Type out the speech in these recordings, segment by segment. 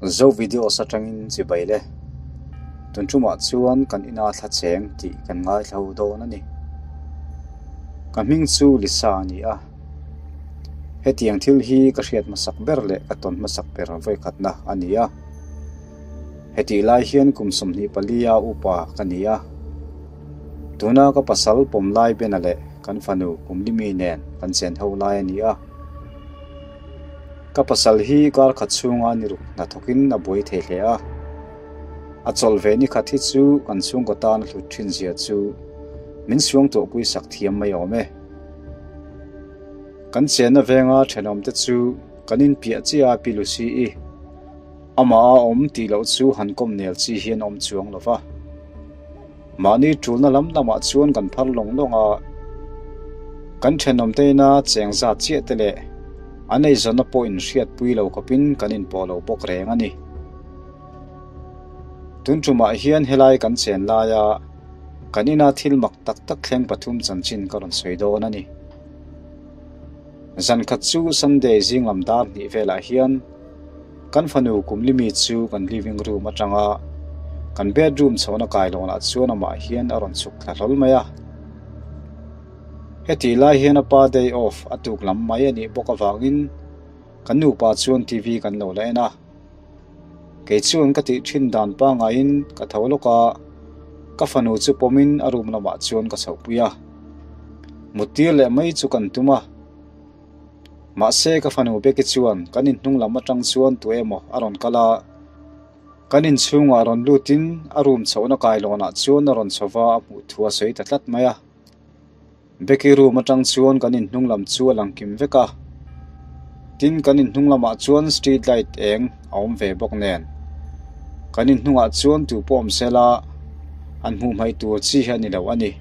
Zo videos atangin chibai le. Tun tumah chuan kan ina thla cheng tih kan ngaithla ho dawn a ni. Ka hming chu Lisa a ni a. Hetiang thil hi ka hriat hmasak ber leh ka tawn hmasak ber vawikhatna a ni a. Hetih lai hian kum 24 a upa ka ni a. Tuna ka pasal pawm lai Bena leh kan fanu kum limi nen kan chen ho lai a ni a. Ka pasal hi kar khat chhunga ni ruk hnathawkin a buai thei hle a. A chawlh ve ni khat hi chu kan chhungkaw tan a hlut thin zia chu min suang tawhpui sak thiam mai awm e. Kan chenna venga thenawmte chu kan inpiah chiah a Pi Lucy-i. Amah a awm tih loh chu han kawm nel chi hian awm chuang lo va. Mahni tulna lam lamah chuan kan phar lawng lawng a, kan thenawmte ina cheng zat chiah te leh an eizawnna pawh inhriatpui lo khawpin kan inpawh lo bawk reng a ni. Tun tumah hian helai kan chen laia kan ina thil mak tak tak thleng pathum chanchin ka rawn sawi dawn a ni. Zan khat chu Sunday zing lam dar hnih velah hian Kan fanu kum limi chu kan living room atanga kan bedroom chhohna kailawnah chuan amah hian a rawn chhuk thla hlawl mai a. Hetih lai hian a pa day off a tuk lam mai a nih bawk avangin kan nupa chuan TV kan lo la en a. Kei chuan ka tih thin dan pangaiin ka tho lawk a, ka fanu chu pawmin a room lamah chuan ka chhohpui a. Muttir leh mai chu kan tum a. Mahse ka fanu Becky chuan kan inhnung lam atang chuan tu emaw a rawn kal a, kan inchhungah rawn lutin a room chhohna kailawnah chuan a rawn chho va a hmuh thu a sawi ta tlat mai a. Becky room atang chuan kan inhnung lam chu a lang kim vek a, tin kan inhnung lamah chuan street light eng a awm ve bawk nen kan inhnungah chuan tu pawh awm sela an hmuh hmaih tur chi hi a ni lo a ni.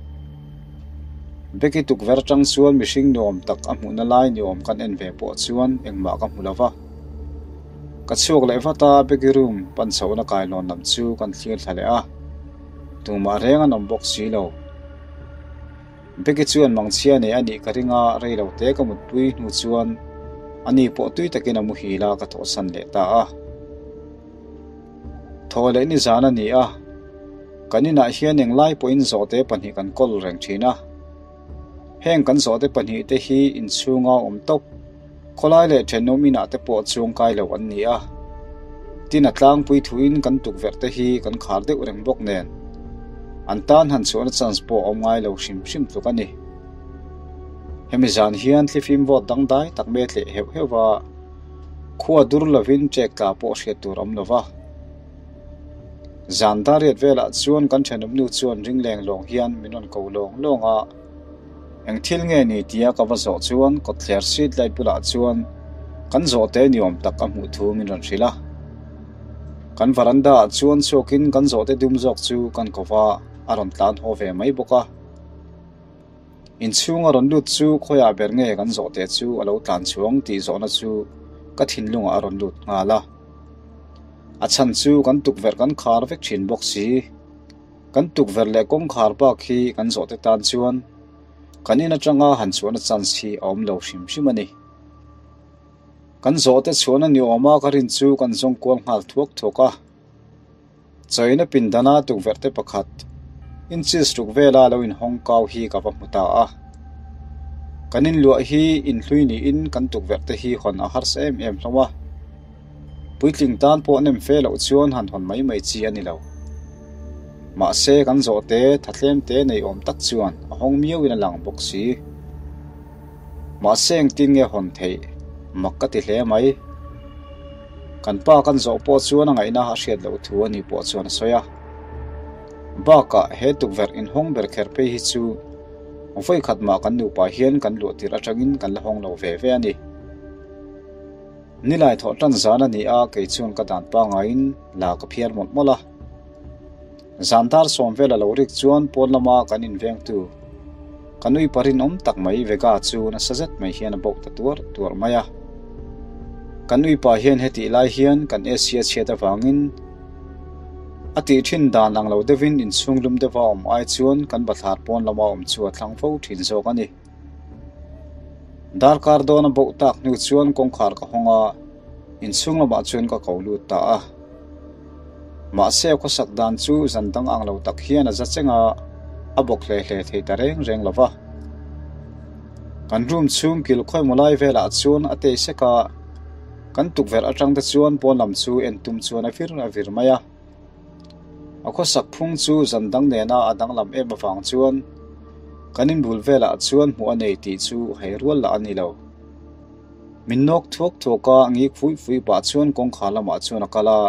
Becky tukverh atang chuan mihring nuam tak a hmuhna lai ni awm kan en ve pawh chuan engmah ka hmu lo va. Ka chhuak leh vat a, Becky room pan chhohna kailawn lam chu kan thlir thla leh a, tumah reng an awm bawk si lo. Becky chuan mangchhia nei a nih ka ring a, rei lo te ka mutpui hnu chuan ani pawh tui takin a muhil a, ka thawhsan leh ta a. Thaw leh nizan a ni a, kan inah hian englai pawhin zawhte pahnih kan kawl reng thin a. Heng kan zawhte pahnih te hi inchhunga awm tawp, khawlai leh thenawm inah te pawh chuang kai lo an ni a. Tin a tlangpui thuin kan tukverh te hi kan khar deuh reng bawk nen, an tan han chhuahna chance pawh a awm ngai lo hrim hrim tluk a ni. Hemi zan hian thlifim vawt dangdai tak mai a tleh heuh heuh a. Khua dur lovin ṭek tla pawh hriat tur awm lo va. Zan dariat velah chuan kan ṭhenawmnu chuan ring leng lawng hian min rawn ko lawng lawng a. Eng thil nge ni tia ka va zawh chuan kawtthler street light bulah chuan kan zawhte ni awm tak a hmuh thu min rawn hrilh a. Kan varanda ah chuan chhuakin kan zawhte dum zawk chu kan ko va, a rawn tlan haw ve mai bawk a. Inchhung a rawn lut chu khawiah ber nge kan zawh teh chu a lo tlan chhuang tih zawhna chu ka thinlungah a rawn lut nghal a. A chhan chu kan tukverh kan khar vek thin bawk si. Kan tukverh leh kawngkhar bak hi kan zawh te tan chuan kan in atanga han chhuahna chance hi a awm lo hrim hrim a ni. Kan zawh te chhuahna ni awma ka rin chu kan zawng kual nghal thuak thuak a. Chawina pindana tukverh te pakhat inches ruk vela lo inhawng kau hi ka va hmu ta a. Kan inluah hi inhlui niin kan tukverh te hi hawn a harsa em em hlawm a. Puitling tan pawh nem fe loh chuan han hawn mai mai chi a ni lo. Mahse kan zawh te thatlem te nei awm tak chuan a hawng miauin a lang bawk si. Mahse engtin nge hawn theih mak ka ti hle mai. Kan pa kan zawh pawh chuan a ngaihna a hriat loh thu a ni pawh chuan a sawi a. Bakah he tukverh inhawng ber kher phei hi chu vawi khat mah kan nupa hian kan luah tirh atangin kan la hawng lo ve ve a ni. Nilai thawh tan zan a ni a, kei chuan ka dan pangaiin la ka phiar mawlh mawlh a. Zan dar sawm vel a lo rik chuan pawn lama kan invengtu ka nui pa rinawm tak mai Vega chu nasa zet mai hian a bauh ta tuar tuar mai a. Ka nui pa hian hetih lai hian kan AC a chhiat avangin a tih thin dan ang lo deuhin inchhung lum deuha awm ai chuan kan bathlar pawn lama awm chu a thlang fo thin zawk a ni. Darkar dawn a bauh tak hnu chuan kawngkhar ka hawng a. Inchhung lamah chuan ka ko lut ta a. Mahse a khawsak dan chu zan dang ang lo tak hian a za cheng a, a bawk hle hle thei ta reng reng lo va. Kan room chhung kil khawimaw lai velah chuan a tei sek a, kan tukverh atang te chuan pawn lam chu en tum chuan a vir a vir mai a. A khawsak phung chu zan dang nena a danglam em avang chuan kan inbul velah chuan hmuh a nei tih chu hei rual lah a ni lo. Min nawk thuak thuak a, ngik fuih fuih pah chuan kawngkhar lamah chuan a kal a,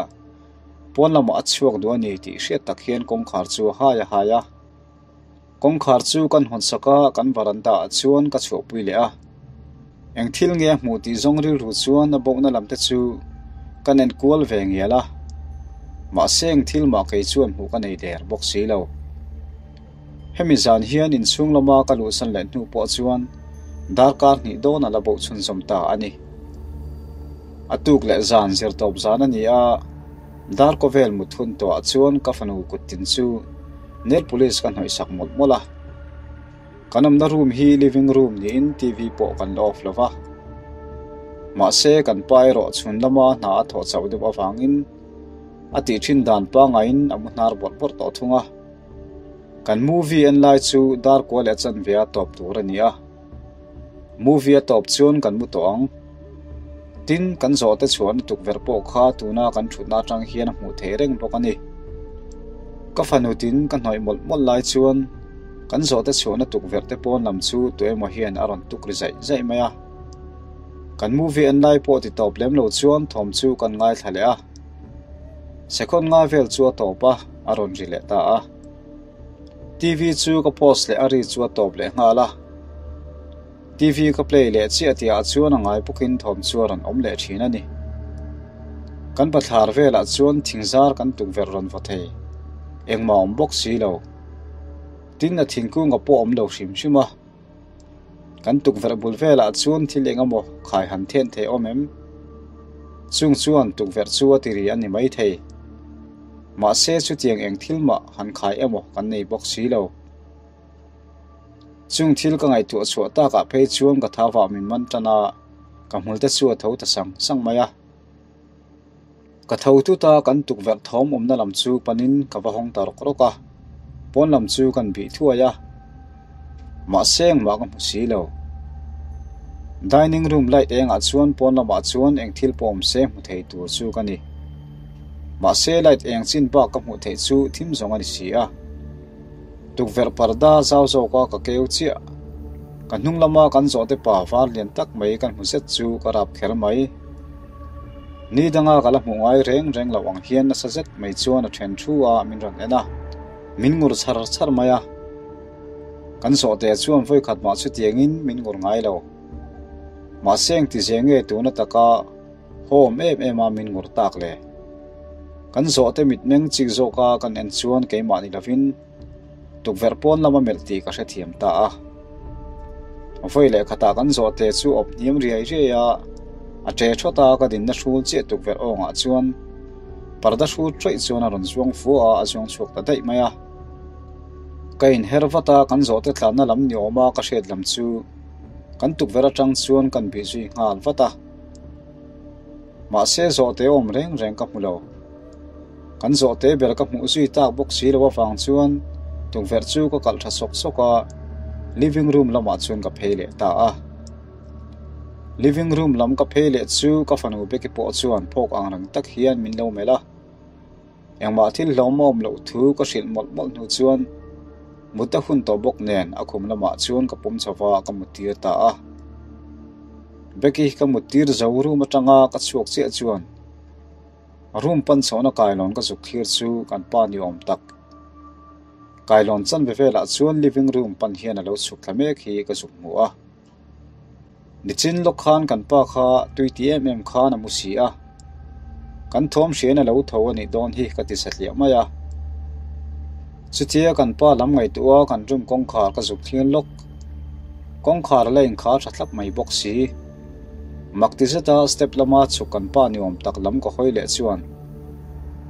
pawn lamah a chhuak duh a ni tih hriat tak hian kawngkhar chu a hai a hai a. Kawngkhar chu kan hawn sak a, kan varanda ah chuan ka chhuahpui leh a. Eng thil nge a hmuh tih zawng rilru chuan a bohna lam te chu kan en kual ve ngial a, mahse eng thil mah kei chuan hmuh ka nei der bawk si lo. Hemi zan hian inchhung lama ka luhsan leh hnu pawh chuan darkar hnih dawn a la boh chhunzawm ta a ni. A tuk leh zan zirtawp zan a ni a, dar kawvel mut hun tawhah chuan ka fanu kuttin chu nail polish ka hnawih sak mawlh mawlh a. Kan awmna room hi living room niin TV pawh kan la off lo va. Mahse kan pa erawh chhun lama hna a thawh chauh deuh avangin a tih thin dan pangaiin a mu hnar bawrh bawrh tawh thung a. Kan movie en lai chu dar kua leh chanve a tawp tur a ni a. Movie a tawp chuan kan mu tawh ang. Tin, kan zawhte chhuahna tukverh pawh kha tuna kan thutna atang hian a hmuh theih reng bawk a ni. Ka fanu tin ka hnawih mawlh mawlh lai chuan kan zawhte chhuahna tukverh te pawn lam chu tu emaw hian a rawn tuk ri zaih zaih mai a. Kan movie en lai pawh ti tawp lem lo chuan thawm chu kan ngaithla leh a. Second nga vel chu a tawp a, a rawn ri leh ta a. TV chu ka pause leh a ri chu a tawp leh nghal a. TV ka play leh chiah tih ah chuan a ngai bawkin thawm chu a rawn awm leh thin a ni. Kan bathlar velah chuan thingzar kan tukverh rawn vaw thei, engmah awm bawk si lo. Tin a thingkung a pawh awm lo hrim hrim a. Kan tukverh bul velah chuan thil eng emaw khai han then thei awm em? Chung chuan tukverh chu a ti ri a ni maithei. Mahse chutiang eng thil mah han khai emaw kan nei bawk si lo. Chung thil ka ngaihtuah chhuah takah phei chuan ka thau ah min man tan a, ka hmul te chu a tho ta sang sang mai a. Ka tho tut a, kan tukverh thawm awmna lam chu panin ka va hawng ta rawk rawk a, pawn lam chu kan bih thuai a, mahse engmah ka hmu si lo. Dining room light engah chuan pawn lamah chuan eng thil pawh awm se hmu thei tur chu ka ni. Mahse light eng chin bak ka hmuh theih chu thim zawng a ni si a. Tukverh parda zau zawka ka keu chiah. Ka hnung lama kan zawhte pa var lian tak mai kan hmu zet chu ka rap kher mai. Ni danga ka la hmuh ngai reng reng loh ang hian nasa zet mai chuan a then thu a min rawn en a, min ngur char char mai a. Kan zawhte chuan vawikhat mah chutiangin min ngur ngai lo. Mahse engtizia nge tuna taka Hawm em em a min ngur tak le. Kan zawhte mitmeng chik zawka kan en chuan keimah ni lovin tukverh pawn lama melh tih ka hrethiam ta a. Vawi leh khatah kan zawhte chu awp hniam riai riai a, a ṭe ṭhawt a ka dinna hrul chiah tukverh awngah chuan parda hrul ṭawih chuan a rawn zuang fua a, a zuang chhuak ta daih mai a. Ka inher vat a, kan zawhte tlanna lam ni awma ka hriat lam chu kan tukverh aṭang chuan kan bih zui nghal vat a. Mahse zawhte awm reng reng ka hmu lo. Kan zawhte ber ka hmuh zui tak bawk si lo avang chuan tukverh chu ka kalh tha sawk sawk a, living room lamah chuan ka phei leh ta a. Living room lam ka phei leh chu ka fanu Becky pawh chuan phawk ang reng tak hian min lo melh a. Engmah thil hlawm a awm loh thu ka hrilh mawlh mawlh hnu chuan mut a hun tawh bawk nen a khum lamah chuan ka pawm chho va ka mut tir ta a. Becky ka mut tir zo room atanga ka chhuak chiah chuan room pan chhohna kailawn ka zuk thlir chu kan pa ni awm tak kailawn chanve velah chuan living room pan hian a lo chhuk thla mek hi ka zuk hmu a. Nichin lawk khan kan pa kha tui ti em em khan a mu si a, kan thawm hriain a lo tho a nih dawn hi ka ti satliah mai a. Chutia kan pa lam ngaihtuah a kan room kawngkhar ka zuk thlir lawk, kawngkhar a la inkhar tha thlap mai bawk si. Mak ti zeta step lama chhuk kan pa ni awm tak lam ka hawi leh chuan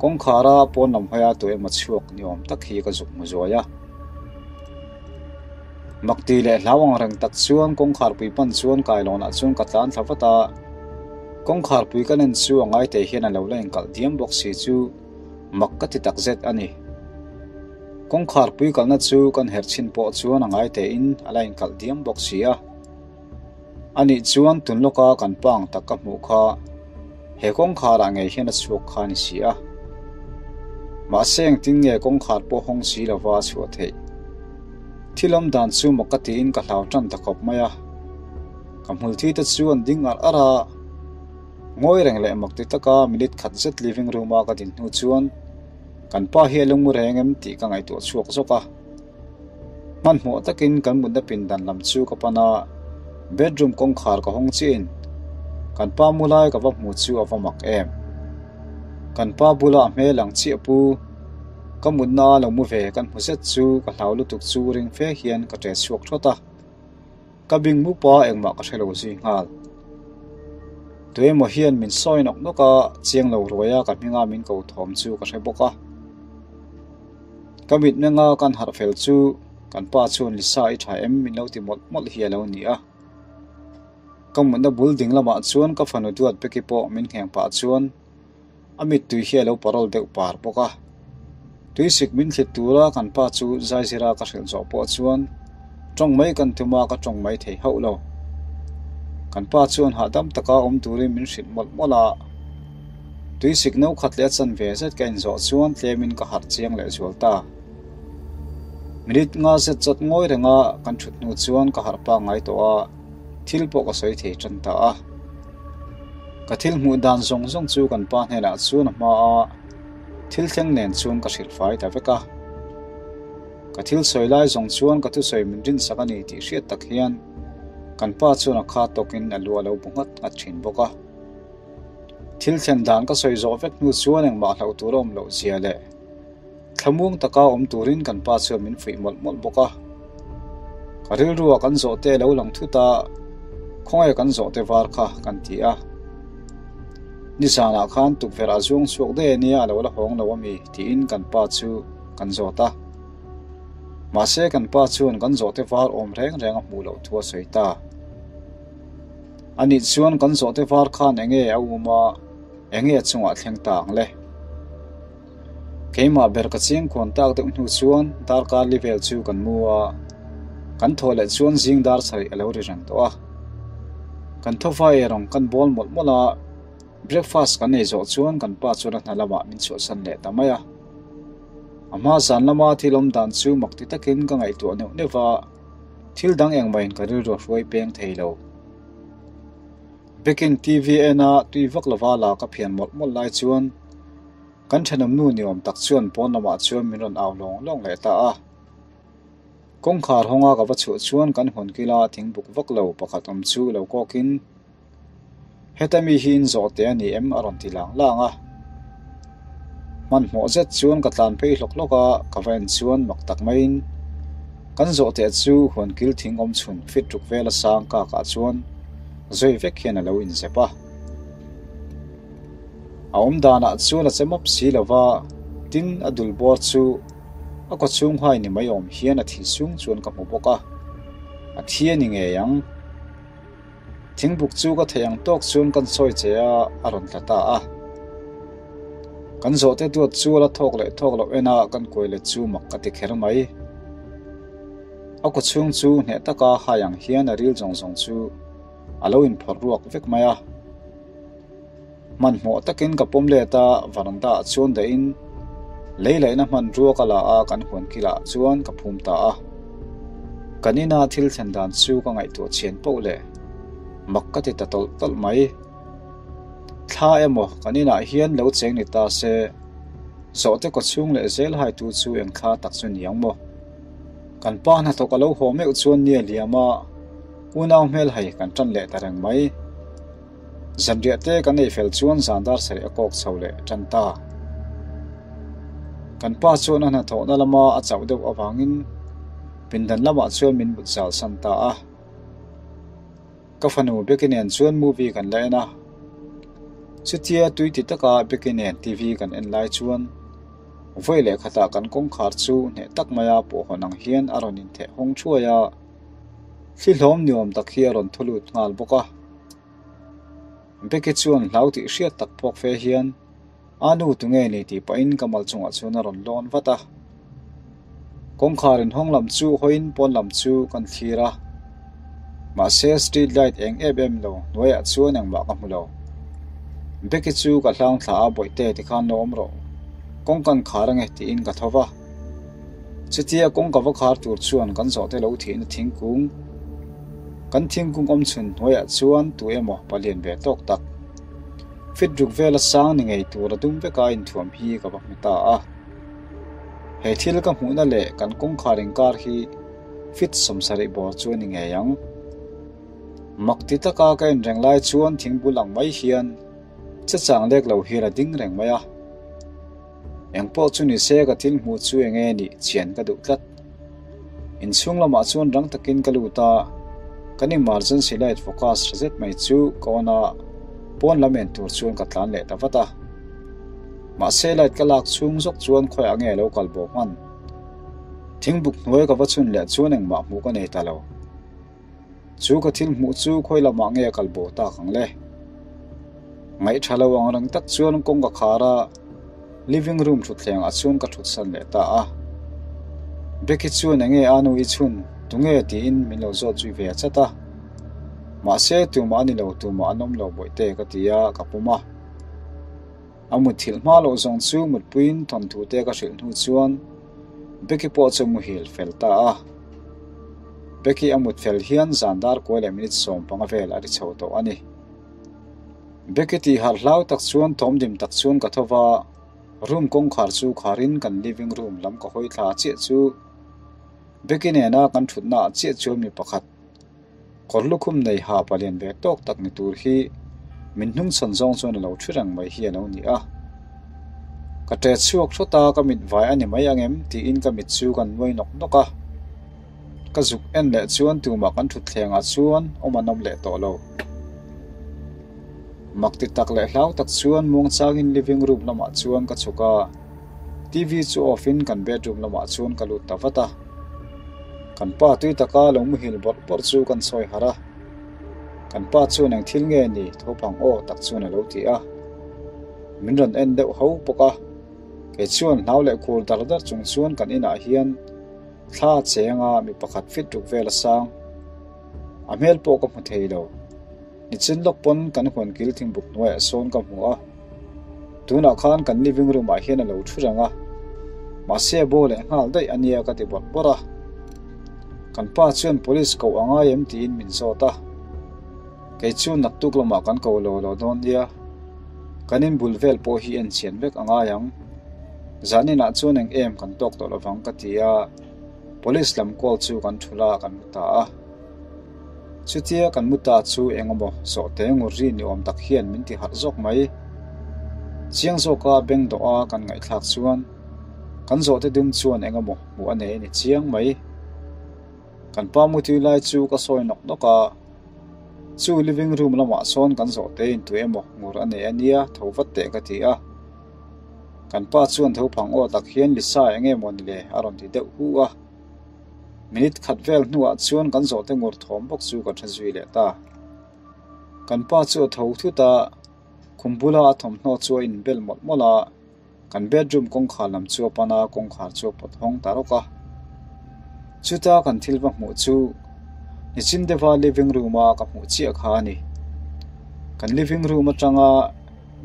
kawngkhar a pawn lam hawia tu emaw chhuak ni awm tak hi ka zuk hmu zuai a. Makti leh hlau ang reng tak chuan kawngkhar pui pan chuan kailawnah chuan ka tlan thla vat a. Kawngkharpui kan en chu a ngaite hian a lo la inkalh diam bawk si chu mak ka ti takzet a ni. Kawngkharpui kalna chu kan herh chhin pawh chuan a ngaite in a la inkalh diam bawk si a. Anih chuan tun lawka kan pa ang tak ka hmuh kha he kawngkhar ah ngei hian a chhuak kha a ni si a. Mahse engtin nge kawngkhar pawh hawng si lova a chhuah theih? Thil awm dan chu mak ka tiin ka hlau tan ta khawp mai a. Ka hmulthi te chu an ding arh arh a, ngawi reng leh mak ti taka minute khat zet living room a ka din hnu chuan kan pa hi a lung mu reng em tih ka ngaihtuah chhuak zawk a. Hmanhmawh takin kan mutna pindan lam chu ka pan a, bedroom kawngkhar ka hawng chiahin kan pa mu lai ka va hmu chu a va mak em. Kan pa bula a hmel ang chiah pu, ka mutna a lo mu ve kan hmu zet chu ka hlau lutuk chu ring fe hian ka ṭe chhuak thawt a. Ka bing mup a, engmah ka hre lo zui nghal. Tuemaw hian min sawi nawk nawk a, chiang lo ruai a ka hminga min ko thawm chu ka hre bawk a. Ka mitmenga kan harh fel chu kan pa chuan Lisa i tha em min lo ti mawlh mawlh hi a lo ni a. Ka mutna bul ding lamah chuan ka fanu duat Becky pawh min ngheng pah chuan A mittui hi a lo parawl deuh par bawk a. Tuisik min thlit tura kan pa chu zaizira ka hrilh zawh pawh chuan tawng mai kan tum a, ka tawng mai thei hauh lo. Kan pa chuan hahdam taka awm turin min hrilh mawlh mawlh a. Tuisik no khat leh a chanve zet ka inzawh chuan tlemin ka harh chiang leh zual ta. Minute nga zet chawt ngawi renga kan thut hnu chuan ka harh pangngai tawh a, thil pawh ka sawi thei tan ta a. Ka thil hmuh dan zawng zawng chu kan pa hnenah chuan a hma a, thil thleng nen chuan ka hrilh fai ta vek a. Ka thil sawi lai zawng chuan ka thusawi min rinsak a ni tih hriat tak hian kan pa chuan a kha tawkin a lu a lo bu nghat nghat thin bawk a. Thil thlen dan ka sawi zawh vek hnu chuan engmah hlauh tur a awm loh zia leh Thlamuang taka awm turin kan pa chuan min fuih mawlh mawlh bawk a. Ka rilruah kan zawhte a lo lang thut a, khawngaih kan zawhte var kha kan ti a. Nizanah khan tukverh ah zuang chhuak daih a nia a lo la hawng lo ami tiin kan pa chu kan zawt a. Mahse kan pa chuan kan zawhte var awm reng reng a hmuh loh thu a sawi ta. Anih chuan kan zawhte var khan enge a um a, enge a chungah thleng ta ang le? Keimah ber ka chiang kuan tak deuh hnu chuan darkar li vel chu kan mu a, kan thaw leh chuan zing dar sarih a lo ri reng tawh a. Kan thawva eirawng kan bawl mawlh mawlh a, breakfast kan ei zawh chuan kan pa chuan a hna lamah min chhuahsan leh ta mai a. A hma zan lama thil awm dan chu mak ti takin ka ngaihtuah neuh neuh va, thil dang engmahin ka rilru a hruai peng thei lo. Biakin TV ena tui vak lova la ka phian mawlh mawlh lai chuan kan thenawm nu ni awm tak chuan pawn lamah chuan min rawn au lawng lawng leh ta a. Kawngkhar hawnga ka va chhuah chuan kan hawn kila thingbuk vak lo pakhat awm chu lo kawkin Heta mi hi in zawh teh a ni em a rawn ti lang lang a. Hmanhmawh zet chuan ka tlan phei hlawk hlawk a, ka va en chuan mak tak maiin kan zawh teh chu huan kil thing awm chhun fit ruk vela sang kakah chuan zui vek hian a lo inzep a. A awm danah chuan a che mawp si lo va, tin a dul bawr chu a kaw chhung hai ni mai awm hian a thi sung chuan ka hmu bawk a, a thi a ni ngei ang. Thingbuk chu ka theih ang tawk chuan kan sawi che a, a rawn tla ta a. Kan zawhte duat chu a la thawk leh thawk loh en a, kan kuai let chu mak ka ti kher mai. A kaw chhung chu hneh taka hai ang hian a ril zawng zawng chu a lo inphawrh ruak vek mai a. Hmanhmawh takin ka pawm let a, varanda ah chuan dahin lei laihna hmanrua ka la a, kan huan kilah chuan ka phum ta a. Kan ina thil thlen dan chu ka ngaihtuah chhian poh leh mak ka ti ta tawlh tawlh mai. Thla emaw kan inah hian lo cheng ni ta se, zawhte kaw chhung leh zel haitu chu eng thla tak chu ni ang maw? Kan pa hnathawk a lo haw meuh chuan nia liam a, unau hmel hei kan tan leh ta reng mai. Zanriah te kan ei fel chuan zan dar sarih a kawk chho leh tan ta. Kan pa chuan a hnathawhna lama a chauh deuh avangin pindan lamah chuan min mut zal san ta a. Ka fanu Becky nen chuan movie kan la en a. Chutia tui ti taka Becky nen TV kan en lai chuan vawi leh khatah kan kawngkhar chu hneh tak maia pawhhawn ang hian a rawn intheh hawng thuai a. Thli hlawm ni awm tak hi a rawn thaw lut nghal bawk a. Becky chuan hlau tih hriat tak phawk fe hian, A nu tunge ni tih pahin ka mal chungah chuan a rawn lawn vat a. Kawngkhar inhawng lam chu hawiin pawn lam chu kan thlir a. Mahse street light eng em em lo hnuaiah chuan engmah ka hmu lo. Becky chu ka hlang thla a bawihte tikhan lo awm rawh. Kawng kan khar ange tiin ka tho va. Chutia kawng ka va khar tur chuan kan zawhte lo thihna thingkung kan thingkung awm chhun hnuaiah chuan tu emaw palian ve tawk tak fit ruk vela sang ni ngei tur a dum veka inthuam hi ka va hmu ta a. He thil ka hmuhna leh kan kawngkhar inkar hi fit 70 bawr chu a ni ngei ang. Mak ti taka ka inreng lai chuan thingbul ang mai hian che chang lek lo hian a ding reng mai a. Engpawh chu ni se ka thil hmuh chu eng nge nih chian ka duh tlat. Inchhung lamah chuan rang takin ka lut a, kan emergency light focus tha zet mai chu ka on a, pawn lam en tur chuan ka tlan leh ta vat a. Mahse light ka lak chhung zawk chuan khawiah nge lo kal bo hman. Thingbuk hnuai ka va chhun leh chuan engmah hmuh ka nei ta lo. Chu ka thil hmuh chu khawi lamah nge a kal bo tak ang le? Ngaih tha lo ang reng tak chuan kawng ka khar a, living room thutthleng ah chuan ka thut san leh ta a. Becky chuan enge a nu i chhun, tunge tiin min lo zawt zui ve chat a. Mahse tumah a ni lo, tumah an awm lo bawihte ka ti a, ka pawm a. A mutthilh hma loh zawng chu mutpuiin thawnthu te ka hrilh hnu chuan Becky pawh chu muhil fel ta a. Becky a mut fel hian zan dar kuai leh minute 15 vel a ri chho tawh a ni. Becky tih harh hlau tak chuan thawm dim tak chuan ka tho va, room kawngkhar chu kharin kan living room lam ka hawi thla chiah chu Becky nena kan thutna ah chiah chuan mi pakhat Kawr lukhum nei ha palian ve tawk tak ni tur hi min hnung chhawn zawng chuan a lo thi reng mai hi a lo ni a. Ka ṭe chhuak hrawt a, ka mit vai a ni mai ang em tiin ka mit chu kan nuai nawk nawk a. Ka zuk en leh chuan tumah kan ṭhutthleng ah chuan awm an awm leh tawh lo. Mak ti tak leh hlau tak chuan muangchangin living room lamah chuan ka chhuk a. TV chu off in kan bedroom lamah chuan ka lut ta vat a. Kan pa tui taka lo muhil bawrh bawrh chu kan sawi harh a. Kan pa chuan eng thil nge ni thawphang aw tak chuan a lo ti a. Min rawn en deuh ho bawk a. Kei chuan hlau leh khur dar dar chung chuan kan inah hian thla chenga mi pakhat fit ruk vel a sang. A hmel pawh ka hmu thei lo. Nichin lawk pawn kan huan kil thingbuk hnuaiah sawn ka hmu a. Tunah khan kan living room ah hian a lo thu reng a. Mahse a bo leh nghal daih a nia ka ti bawrh bawrh a. Kan pa chuan police koh a ngai em tiin min zawt a. Kei chu naktuk lamah kan ko lo lo dawn nia. Kan inbul vel pawh hi en chhian vek a ngai ang. Zaninah chuan eng em kan tawk tawh lovang ka ti a. Police lam call chu kan thul a kan mu ta a. Chutia kan mu ta chu eng emaw zawhte ngur ri ni awm tak hian min ti harh zawk mai. Chiang zawka beng dawh a kan ngaihthlak chuan kan zawhte dum chuan eng emaw hmuh a nei a ni chiang mai. Kan pa mutui lai chu ka sawi nawk nawk a, chu living room lamah sawn kan zawhte in tu emaw ngur a nei a nia tho vat teh ka ti a. Kan pa chuan tho phang aw tak hian Lisa eng nge maw ni le a rawn ti deuh hu a. Minute khat vel hnuah chuan kan zawhte ngur thawm bawk chu ka tha zui leh ta. Kan pa chu a tho thut a, khum bula a thawmhnaw chu a inbel mawlh mawlh a, kan bedroom kawngkhar lam chu a pan a, kawngkhar chu a pawt hawng ta rawk a. Chuta kan thil va hmuh chu nichin deuha living room a ka hmuh chiah kha a ni. Kan living room atanga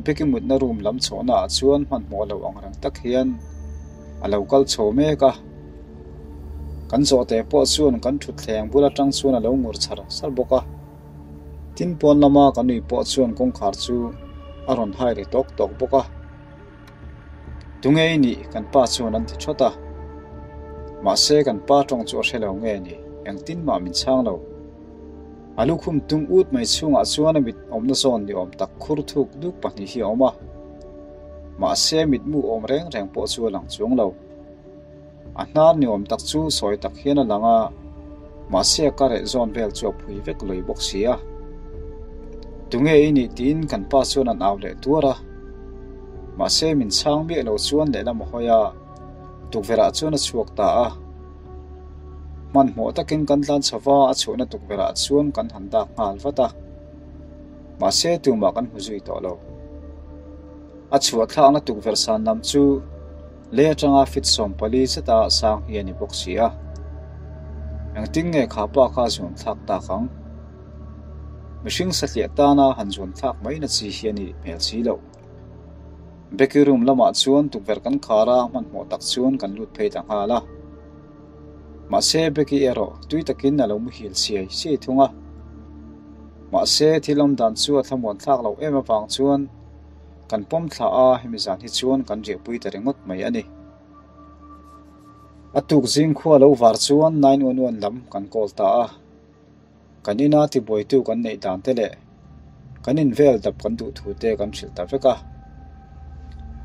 Becky mutna room lam chhohna ah chuan hmanhmawh lo ang reng tak hian a lo kal chho mek a. Kan zawhte pawh chuan kan thutthleng bul atang chuan a lo ngur char char bawk a. Tin pawn lama kan nui pawh chuan kawngkhar chu a rawn hai ri tawk tawk bawk a. Tunge i nih? Kan pa chuan an ti thawt a. Mahse kan pa tawng chu a hre lo nge ni? Engtin mah min chhang lo. A lukhum tung ut mai chhungah chuan a mit awmna zawn ni awm tak khur thuk duk pahnih hi a awm a. Mahse mitmu awm reng reng pawh chu a lang chuang lo. A hnar ni awm tak chu sawi tak hian a lang a, mahse a ka reh zawn vel chu a phui vek lui bawk si a. Tunge i nih tiin kan pa chuan an au leh tuar a. Mahse min chhang miah lo chuan lehlam a hawi a, tukverh ah chuan a chhuak ta a. Hmanhmawh takin kan tlan chho va, a chhuahna tukverh ah chuan kan han dak nghal vat a. Mahse tumah kan hmu zui tawh lo. A chhuah thlakna tukverh san lam chu lei atanga fit 14 zeta sang hi a ni bawk si a. Engtin nge kha pa kha zuan thlak tak ang? Mihring satliah tana han zuan thlak mai na chi hi a nih hmel si loh. Becky room lamah chuan tukverh kan khar a, hmanhmawh tak chuan kan lut phei ta nghal a. Mahse Becky erawh tui takin a lo muhil siai siai thung a. Mahse thil awm dan chu a thlamuan thlak loh em avang chuan kan pawm thla a, hemi zan hi chuan kan riahpui ta ringawt mai a ni. A tuk zing khua lo var chuan 911 lam kan call ta a. Kan ina tibuaitu kan neih dan te leh kan invel dap kan duh thu te kan hrilh ta vek a.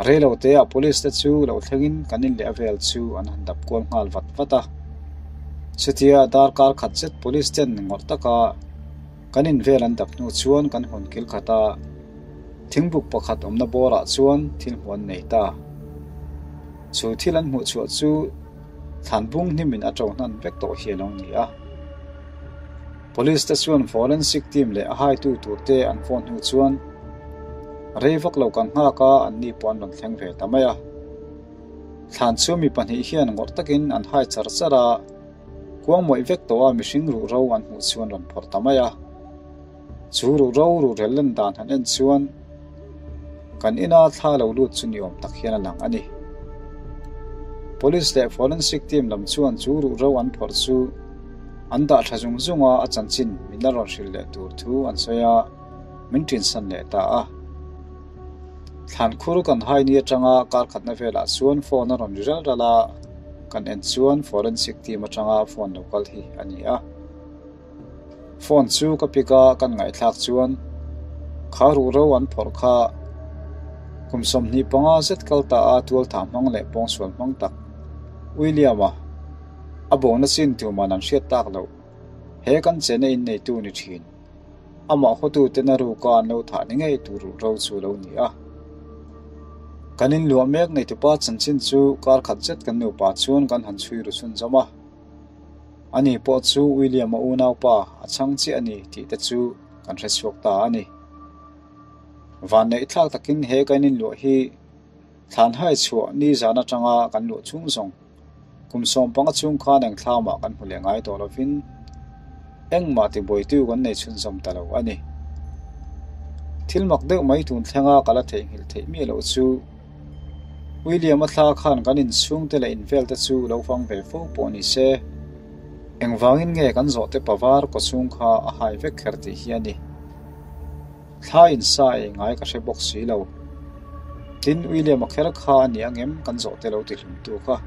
Reilo teah police te chu lo thlengin kan in leh a vel chu an han dap kual nghal vat vat a. Chutia darkar khat zet police ten ngawrh taka kan invel an dap hnu chuan kan hawn kil khat a, thingbuk pakhat awmna bawrah chuan thil hmuh an nei ta. Chu thil an hmuh chhuah chu thlanbung hnimin a to hnan vek tawh hi a lo ni a. Police te chuan forensic team leh a haitu tur te an phone hnu chuan rei vak lo kan nghak a, anni pawh an rawn thleng ve ta mai a. Thlan chu mi pahnih hian ngawrh takin an hai char char a, kuang mawih vek tawh a mihring ruh ro an hmuh chu an rawn phawrh ta mai a. Chu ruh ro ruhrel lan dan han en chuan kan ina thla lo lut chu ni awm tak hian a lang a ni. Police leh forensic team lam chuan chu ruh ro an phawrh chu an dah tha zung zung a, a chanchin min la rawn hrilh leh tur thu an sawi a, min ṭinsan leh ta a. Thlan khur kan hai ni atanga kar khatna velah chuan phone a rawn ri ral ral a, kan en chuan forensic team atanga phone lo kal hi a ni a. Phone chu ka pick a, kan ngaihthlak chuan kha ruh ro an phawrh kha kum 25 zet kal ta a tualtha hmang leh pawngsual hmang tak William-a a bona chin tuman an hriat tak loh. He kan chena inneitu ni thin. Amah hawtute na ruka an lo thah ni ngei tur ruh ro chu lo ni a. Kan inluah mek neitupa chanchin chu kar khat zet kan nupa chuan kan han chhui ru chhun zawm a. Ani pawh chu William-a unaupa a chhang chiah a ni tih te chu kan hre chhuak ta a ni. Van neih thlak takin he kan inluah hi thlan hai chhuah ni zan atanga kan luah chhung zawng kum 15 chhung khan eng thlamah kan hmu leh ngai tawh lovin engmah tibuaitu kan nei chhunzawm ta lo a ni. Thil mak deuh mai tun thlenga ka la theihnghilh theih miah loh chu William-a thla khan kan inchhungte leh invelte chu lo fang ve fo pawh ni se, engvangin nge kan zawhte pavar kawchhung kha a hai vek kher tih hi a ni. Thla insa ei ngai ka hre bawk si lo. Tin, William-a kher kha a ni angem kan zawhte lo ti hlumtu kha.